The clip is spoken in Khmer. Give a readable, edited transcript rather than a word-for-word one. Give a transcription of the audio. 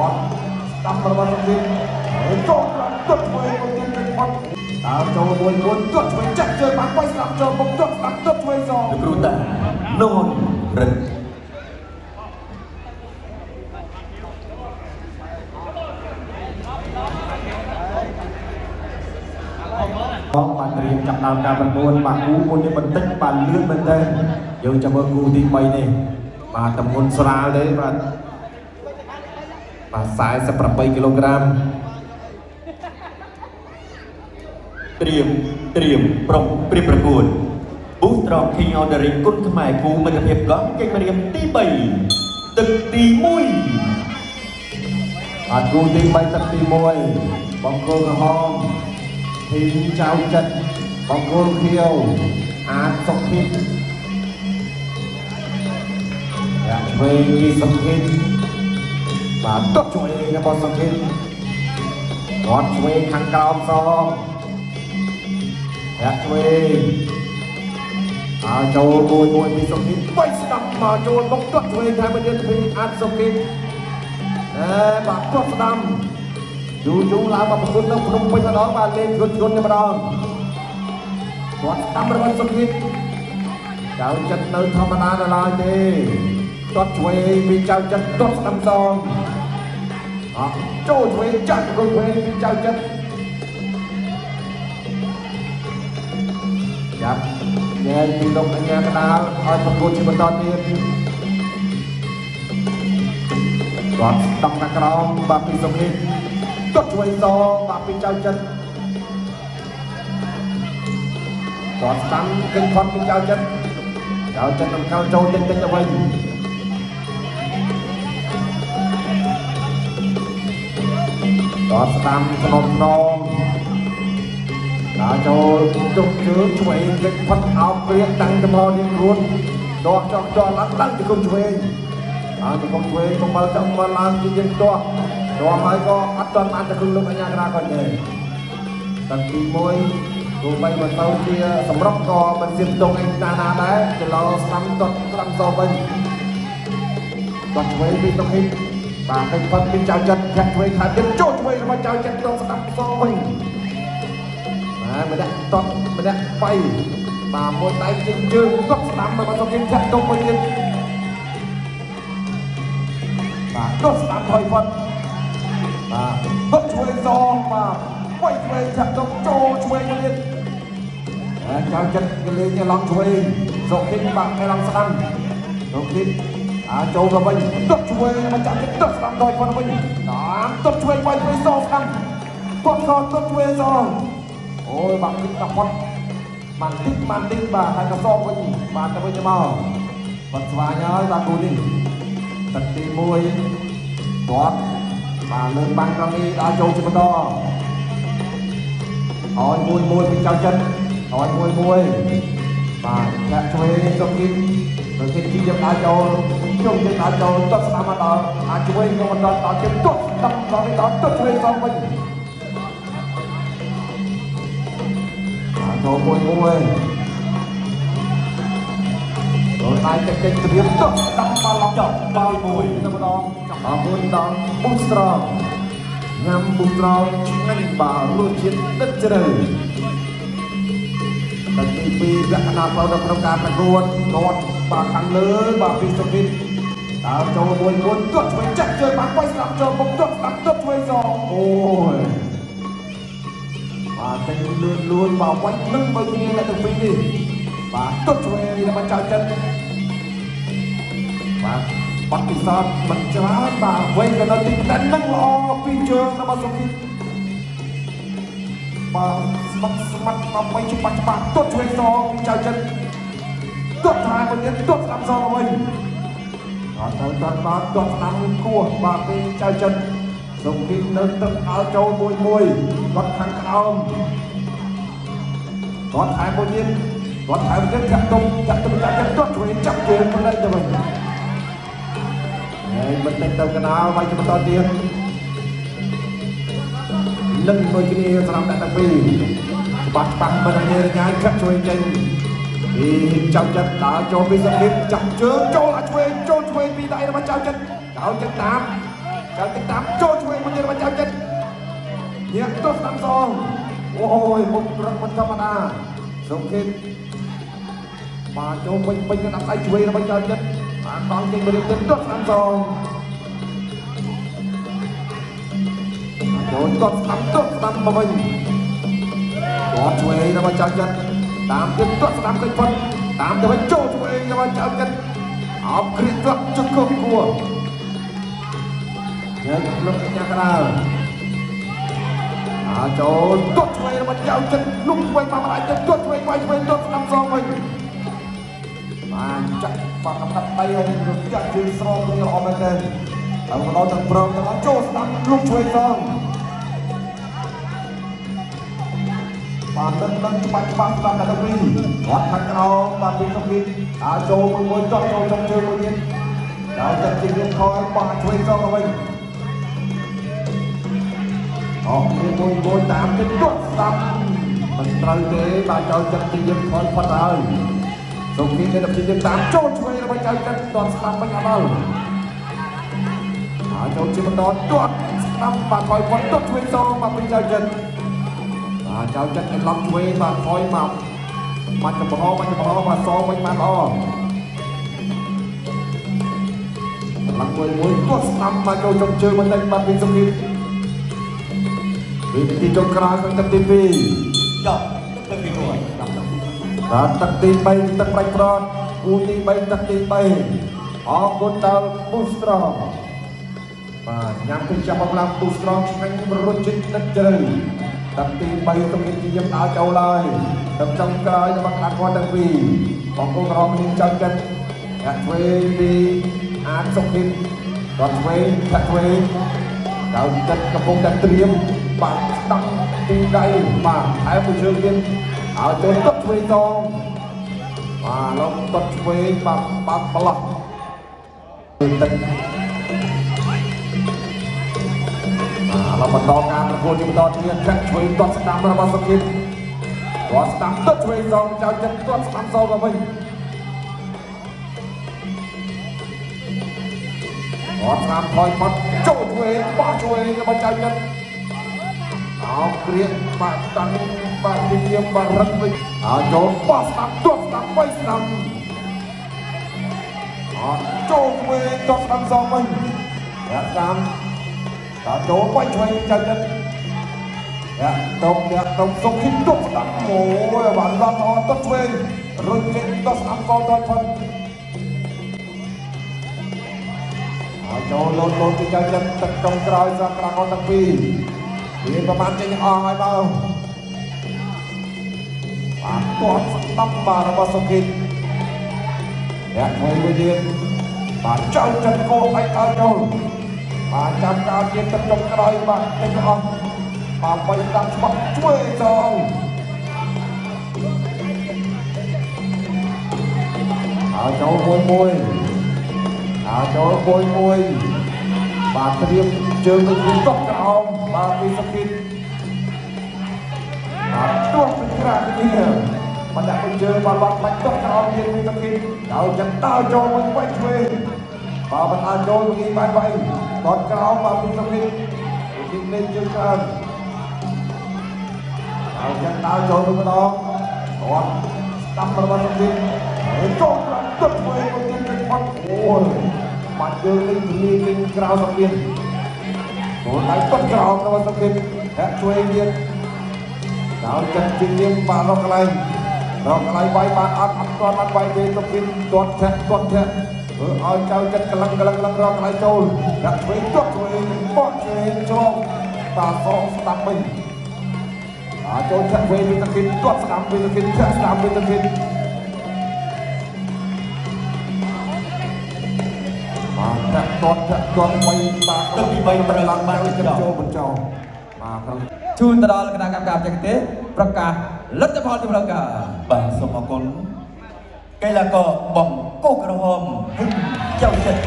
ត់ស្ដាំរបស់សុខិតហើយចូលទាត់ឆ្វេងមួយទៀតទៅផុតដើរចូលមួយមួយទាត់ឆ្វេងចាក់ជើងបានវាយស្ដាំចូលមុខទាត់ស្ដាំទាត់ឆ្វេងសង លោកគ្រូតាននរិទ្ធ បងបានត្រៀមចាប់ដើមការប្រកួតបាទគូមុននេះបន្តិចបាទលឿនមែនតើយើងចាំមើលគូទី3នេះបាទតម្ងន់ស្រាលទេបាទបាទ48គីឡូក្រាម ត្រៀមត្រៀមប្រុងព្រៀបប្រកួត Boost Strong King of the Ring គុណខ្មែរគូមិត្តភាពកង់ចេញម្រាមទី3ទឹកទី1 បាទគូទី3ទឹកទី1បង្គោលក្រហមធីមចៅចិត្តបង្គោលខៀវអាចសុខិតយ៉ាឆ្វេងពីសុខិតបាទតបឆ្វេងរបស់សុខិតគាត់ឆ្វេងខាងក្រោមសងយ៉ាឆ្វេងអើចូលមួយមួយពីសុខិតបីស្ដាប់មកចូលមកទាត់ឆ្វេងថែមទៀតពីអាចសុខិត អេបាទគាត់ស្ដាំយូរយូរឡើងមកប្រកួតនៅភ្នំពេញម្ដងបាទលេងជន់ជន់នេះម្ដងគាត់ស្ដាំរបស់សុខិតចៅចិត្តនៅធម្មតាដល់ឡើយទេគាត់ឆ្វេងពីចៅចិត្តគាត់ស្ដាំសងអត់ចូលឆ្វេងចាក់ទៅឆ្វេងពីចៅចិត្តចាប់ញែកពីលោកអញ្ញាកដាលឲ្យប្រកួតជាបន្តទៀត គាត់ស្ដាំខាងក្រោមបាទពីសុខិតគាត់ជួយសបាទពីចៅចិត្តគាត់ស្ដាំគិញផុតពីចៅចិត្តចៅចិត្តនឹងខលចូលតិចតិចទៅវិញគាត់ស្ដាំស្នំស្នងដល់ចូលជុកជើងឆ្វេងគិញផុតអោបព្រៀងតាំងចំហរៀងខ្លួនដោះចោះចោះឡើងឡើងទៅគុំឆ្វេង អើទៅកុំធ្វើកុំបើចង់មកឡើងជាយើងផ្ទាស់ផ្ទាស់ហើយក៏អត់ទាន់បានទៅគុំលោកអញ្ញាកណាគាត់ទេតាំងទី1ទោះបីមិនទៅជាសម្រុកក៏មិនសៀមតុងឯណាណាដែរចលោស្ដាំទាត់ស្ដាំសវិញគាត់ឆ្វេងពីតុងនេះបាទពេញផុតពីចៅចិត្តធាក់ឆ្វេងថាទៀតចូលឆ្វេងរបស់ចៅចិត្តទាត់ស្ដាំសវិញបាទម្នាក់ទាត់ម្នាក់បៃបាទមួយដៃជើងជើងទាត់ស្ដាំរបស់សុកធាក់តុងមួយទៀត បាទទោះស្ដាំថយផុតបាទទោះឆ្វេងសងបាទវាយឆ្វេងចាក់ទៅចូលឆ្វេងមួយទៀតហើយចៅចិត្តកលេងឡងឆ្វេងសុខិនបាទឯឡងស្ដាំសុខិនអាចចូលទៅវិញទោះឆ្វេងមកចាក់ចិត្តទោះស្ដាំថយផុតវិញតាមទោះឆ្វេងវាយឆ្វេងសងស្ដាំទោះខទោះឆ្វេងសងអូយបាទគិតតែផុតបានតិចបានតិចបាទហើយក៏សងវិញបាទទៅវិញទៅមកបាត់ស្វាញហើយបាទគូនេះ ទឹកទី1គាត់បាទលើកបាំងត្រង់នេះដល់ចូលជាបន្តឲ្យមួយមួយពីចៅចិនឲ្យមួយមួយបាទចាក់ឆ្វេងសុគីទៅគេជីយកដល់ចូលជុំយើងដល់ចូលទាត់ស្ដាំមកដល់អាចឆ្វេងក៏មិនដល់ដល់ជិះទាត់ស្ដាំដល់នេះដល់ទាត់ឆ្វេងសងវិញបាទចូលមួយមួយ ចូលដៃតិចតិចត្រៀមទាត់ស្ដាំមកឡង ចប់ដល់មួយ តែម្ដងអរគុណដល់ប៊ូស្ត្រងញ៉ាំប៊ូស្ត្រងឆ្ងាញ់បាទរសជាតិដិតជ្រៅតែទី2លក្ខណៈផ្លូវនៅក្នុងការប្រកួតទាត់បាទខាងលើបាទពីសុគិតតើចូលមួយមួយទាត់ឆ្វេងចាក់ជើងបានវាយស្ដាំចូលមុខទាត់ស្ដាំទាត់ឆ្វេងសងអូយបាទតែលឿនលឿនបាទវាយនឹងបើគ្នាអ្នកទាំងពីរនេះបាទទាត់ឆ្វេងរបស់ចៅចិន បាទបាត់ពិសោធន៍មិនច្រើនបាទវែងក៏នៅទីតែនឹងល្អពីជើងរបស់សុគីបាទស្មឹកស្មាត់ដើម្បីច្បាស់ច្បាស់ទាត់ឆ្វេងសងពីចៅចិនទាត់ថែមកទៀតទាត់ស្ដាំសងវិញអត់ទៅទាត់បាទទាត់ស្ដាំគោះបាទពីចៅចិនសុគីនៅទឹកដល់ចូលមួយមួយគាត់ខាងក្រោមគាត់ថែមួយទៀតគាត់ថែមួយទៀតចាក់ទុំចាក់ទុំចាក់ចិនទាត់ឆ្វេងចាប់ជើងមិនដេចទៅវិញ ហើយមិនតិចទៅកណ្ដាលវាយជាបន្តទៀតលឹងដូចគ្នាសម្រាប់អ្នកទាំងពីរច្បាស់ច្បាស់មិនងាយញ៉ាយខាត់ជួយចេញពីចៅចិត្តដើរចូលពីសង្គមចាប់ជើងចូលអាឆ្វេងចូលឆ្វេងពីដៃរបស់ចៅចិត្តចៅចិត្តតាម ចៅចិត្តតាមចូលឆ្វេងមួយទៀតរបស់ចៅចិត្តញាក់ទាត់ស្ដាំសងអូយមុខរឹងមិនធម្មតាសុខិតបាទចូលពេញពេញកណ្ដាប់ដៃឆ្វេងរបស់ចៅចិត្តបាទកង់ចេញមករៀបទៀតទាត់ស្ដាំសងចូលទាត់ស្ដាំទាត់ស្ដាំមកវិញទាត់ឆ្វេងរបស់ចៅចិត្តតាមទៀតទាត់ស្ដាំកិច្ចផុតតាមទៅវិញចូលឆ្វេងរបស់ចៅចិត្តអោបគ្រៀកទាត់ជង្គង់គួរ ញែកលោកកញ្ញាកដាលអាចូលទាត់ឆ្វេងរបស់ចៅចិត្តលុំឆ្វេងមកម្ដាយចិត្តទាត់ឆ្វេងវាយឆ្វេងទាត់ស្ដាំសងវិញបានចាក់បាក់កំដាប់ដៃហើយនឹងរយៈជើងស្រងគ្នាល្អមែនទែនហើយមកដល់ទាំងព្រមទាំងអស់ចូលស្ដាំលុំឆ្វេងសងបានដឹងដឹងច្បាស់ច្បាស់ស្ដាំតែពីរគាត់ខាងក្រោមបាទពីសុខីអាចូលមួយមួយទាត់ចូលចុងជើងមួយទៀតដល់ចិត្តជាងខយបាក់ឆ្វេងសងទៅវិញ អស់គ្នាមួយមួយតាមទៅទាត់ស្ដាប់មិនត្រូវទេបាទចៅចិត្តជាយើងខនផុតហើយសូមគេទៅព្យាយាមតាមចូលឆ្វេងរបស់ចៅចិត្តទាត់ស្ដាប់មិនអត់ដល់ហើយចូលជាបន្តទាត់ស្ដាប់បាទថយផុតទាត់ឆ្វេងសងបាទពីចៅចិត្តបាទចៅចិត្តឲ្យឡប់ឆ្វេងបាទថយមកមកចំហមកចំហបាទសងវិញបានល្អឡើងមួយមួយទាត់ស្ដាប់បាទចូលចុងជើងបន្តិចបាទពីសុគី វិធីចុងក្រោយក្នុងទឹកទី2 ចប់ទឹកទី1 បាទទឹកទី3ទឹកប្រាច់ប្រត់គូទី3ទឹកទី3អរគុណដល់ពូស្រងបាទញ៉ាំពីចាប់កម្លាំងពូស្រងឆ្ងាញ់រសជាតិទឹកជ្រៅទឹកទី3ទំនិញជាយឹមដើរចូលហើយទឹកចុងក្រោយរបស់ក្តារគាត់ទាំងពីរបងប្អូនក្រមមានចៅចិត្តអ្នកឆ្វេងពីអានសុខិនគាត់ឆ្វេងធាក់ឆ្វេង ចៅចិត្តកំពុងតែត្រៀមបាទស្ដាំទីដៃបាទថែមមួយជើងទៀតឲ្យចូលទឹកឆ្វេងសងបាទឡងទឹកឆ្វេងបាទបាក់ប្លោះទឹកបាទឡងបន្តការប្រកួតជាបន្តទៀតធាក់ឆ្វេងទាត់ស្ដាំរបស់សុខិនទាត់ស្ដាំទឹកឆ្វេងសងចៅចិត្តទាត់ស្ដាំសងមកវិញទាត់ស្ដាំថយផុតចូលឆ្វេងបោះឆ្វេងរបស់ចៅចិត្តអោគ្រៀកបាក់តាំងបាក់ជាមបារឹងវិញអោចូលបោះស្ដាំទាត់ស្ដាំបីស្ដាំអត់ចូលឆ្វេងទាត់ស្ដាំសងវិញអ្នកស្ដាំតើចូលបាច់ឆ្វេងចៅចិត្តអ្នកតុកអ្នកតុកសុខិទុកស្ដាំអូយបានឡត់អត់ទាត់ឆ្វេងរុញចេញទាត់ស្ដាំសងដល់ផុត ហើយចូលលូតលូតទៅចៅចិត្តទឹកចុងក្រោយសម្រាប់ក្រាកទាំងពីរវាប្រហែលចេញអស់ហើយបើបាទទាត់ស្ដាប់បាទរបស់សុគិតអ្នកថ្មីវិញទៀតបាទចៅចិត្តគោឲ្យដល់ចូលបាទចាំការទៀតទឹកចុងក្រោយបាទចេញអស់បាទបីស្ដាប់ច្បាស់ជួយចងហើយចូលមួយមួយ អាចូលមួយមួយបាទត្រៀមជើងទៅវិញតកក្រោមបាទពីសុគិតបាទទាត់ពីក្រាគ្នាបណ្ដាក់ពីជើងបាទបាត់បាច់តកក្រោមទៀតពីសុគិតដល់ចាំតើចូលវិញបាច់ឆ្វេងបាទបណ្ដាចូលវិញបានវាយតកក្រោមបាទពីសុគិតពីលេងជើងច្រើនដល់ចាំតើចូលវិញម្ដងទាត់ស្ដាំរបស់សុគិតហើយចូលក្រោមទឹកឆ្វេងមកទៀតទៅផុតអូយបាត់ជើងលេងទលាចេញក្រៅសង្វៀន ចូលដៃទាត់ក្រោមរបស់សុគិតហាក់ជួយទៀតដល់ចិត្តជាងនាងបាទរកកន្លែងរកកន្លែងវាយបាទអត់អត់ទាន់បានវាយទេសុគិតទាត់ធាក់ទាត់ធាក់ធ្វើឲ្យចៅចិត្តកលឹងកលឹងកលឹងរកកន្លែងចូលហាក់ជួយទាត់ជួយបោះឆ្វេងច្រកបាទសងស្ដាប់វិញអាចចូលធាក់វិញពីសុគិតទាត់ស្ដាំពីសុគិតធាក់ស្ដាំពីសុគិតបាទធាក់ទាត់ធាក់ទាត់បីបាទ ទឹកទី3ត្រូវ ឡើង បាន បាន បញ្ចប់ ចូលបញ្ចប់បាទត្រូវ ជូនទៅដល់គណៈកម្មការបច្ចេកទេសប្រកាសលទ្ធផលជាផ្លូវការ បាទសូមអរគុណកីឡាករបងកោក្រហមហ៊ឹងចៅចិត្ត